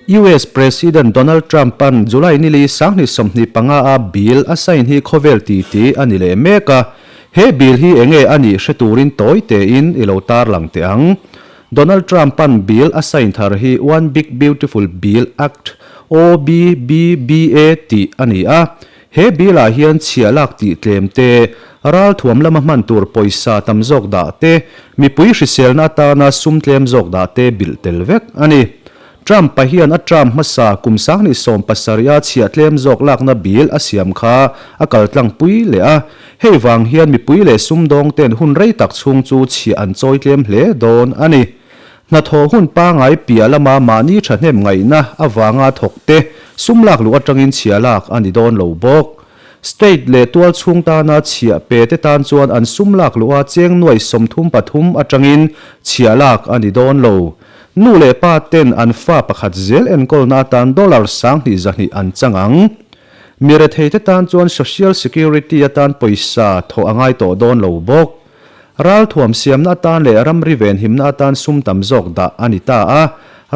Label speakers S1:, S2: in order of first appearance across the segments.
S1: US President Donald Trump-a'n July nili 2025 a bill a sign hi khawvel titi a ni leh mek a, he bill hi enge a nih hre turin tawi tein i lo tarlang teh ang. Donald Trump-a'n bill a sign thar hi One Big Beautiful Bill Act, OBBBA, tih a ni a, He bill-ah hian chhiah lak tih tlem te, ralthuam lama hman tur pawisa tam zawk dah te, mipui hriselna atana sum tlem zawk dah te bilh tel vek a ni. Trump-a hian a term hmasa kum 2017 a chhiah tlem zawk lakna bill a siam kha a kaltlang pui leh a, hei vang hian mipui leh sumdawng ten hun rei tak chhung chu chhiah an chawi tlem hle dawn a ni. Hnathawh hun pangai piah lama mahni thahnem ngaihna avanga thawkte sum lak luh atangin chhiah lak a ni dawn lo bawk. State leh tual chhung tana chhiah pe te tan chuan an sum lak luha cheng nuai 33 atangin chhiah lak a ni dawn lo. Nu leh pa ten an fa pakhat zel enkawlna atan dollar 2200 an chang ang. Mi rethei te tan chuan Social Security atan pawisa thawh a ngai tawh dawn lo bawk. Ralthuam siamna atan leh ramri venhimna atan sum tam zawk dah a ni ta a,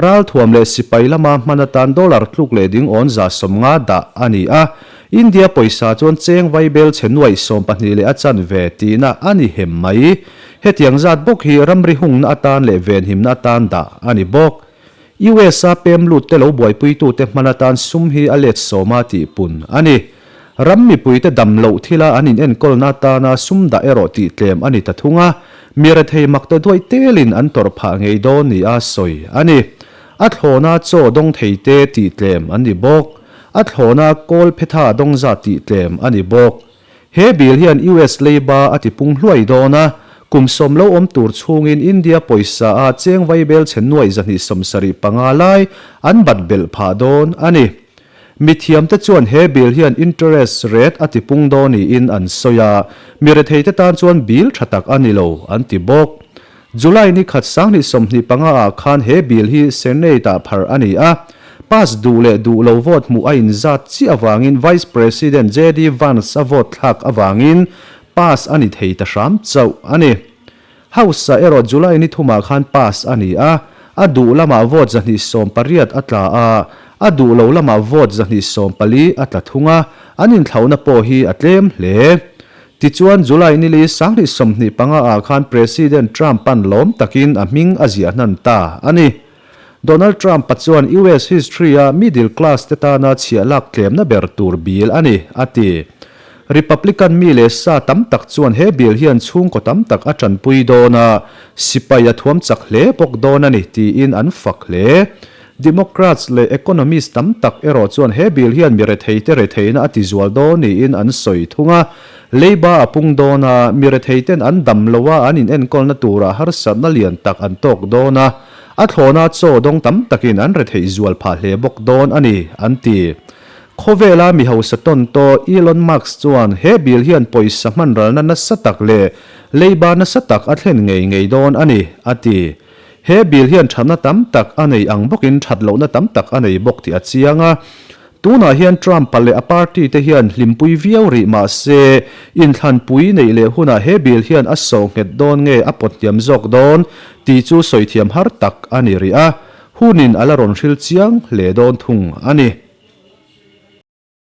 S1: ralthuam leh sipai lama hman atan dollar tluk leh ding awn 50 dah a ni a, India pawisa chuan cheng vaibel chhe nuaih 12 leh a chanve tihna a ni hem mai. Hetiang zat bawk hi ramri hungna atan leh venhimna atan dah a ni bawk. US a pem lut te lo buaipuitute hman atan sum hi a let sawma tih pun a ni. Ram mipuite dam loh thila an inenkawlna atana sum dah erawh tih tlem a ni ta thung a, mi rethei mak te duaih telin an tawrh phah ngei dawn ni a sawi a ni. A thlawna chaw dawng thei te tih tlem an ni bawk. A thlawna kawl phetha dawng zat tih tlem a ni bawk. He bill hian US leiba a ti pung hluai dawn a, kum sawm lo awm tur chhungin India pawisa a cheng vaibel chhe nuaih 275 lai an bat belh phah dawn a ni. Mithiamte chuan he bill hian interest rate a ti pung dawn niin an sawi a, mi retheite tan chuan bill tha tak a ni lo an ti bawk. July ni khat 2025 ah khan he bill hi Senate ah pharh a ni a, pass duh leh duh lo vote hmuh a inzat chiah avangin Vice President JD Vance a vote thlak avangin pass a ni thei ta hram chauh a ni. House ah erawh July ni thumah khan pass a ni a, a duh lamah vote 280 a tla a, a duh lo lamah vote 240 a tla thung a, an inthlauhna pawh hi a tlem hle. Tichuan, July nili 2025 ah khan President Trump-a'n lawm takin a hming a ziah hnan ta a ni. Donald Trump-a chuan US history-a middle class te tana chhiah lak tlemna ber tur bill a ni, a ti. Republican mi leh sa tam tak chuan he bill hian chhungkaw tam tak a tanpui dawn a, sipai a thuam chak hle bawk dawn a ni tiin an fak hle. Democrats leh economist tam tak erawh chuan he bill hian mi retheite retheihna a tizual dawn niin an sawi thung a. Leiba a pung dawn a, mi retheiten an dam lo a, an inenkawlna turah harsatna lian tak an tawk dawn a, a thlawna chaw dawng tam takin an retheih zual phah hle bawk dawn a ni, an ti. Khawvela mi hausa tawn tawh Elon Musk chuan he bill hian pawisa hmanralna nasa tak leh leiba nasa tak a thlen ngei ngei dawn a ni, a ti. He bill hian thatna tam tak a nei ang bawkin that lohna tam tak a nei bawk tih a chiang a. Tunah hian Trump-a leh a party te hian hlimpui viau rih mah se, inthlanpui neih leh hunah he bill hian a sawh nghet dawn nge a pawt hniam zawk dawn tih chu sawi thiam har tak a ni rih a. Hunin a la rawn hril chiang hle dawn thung a ni.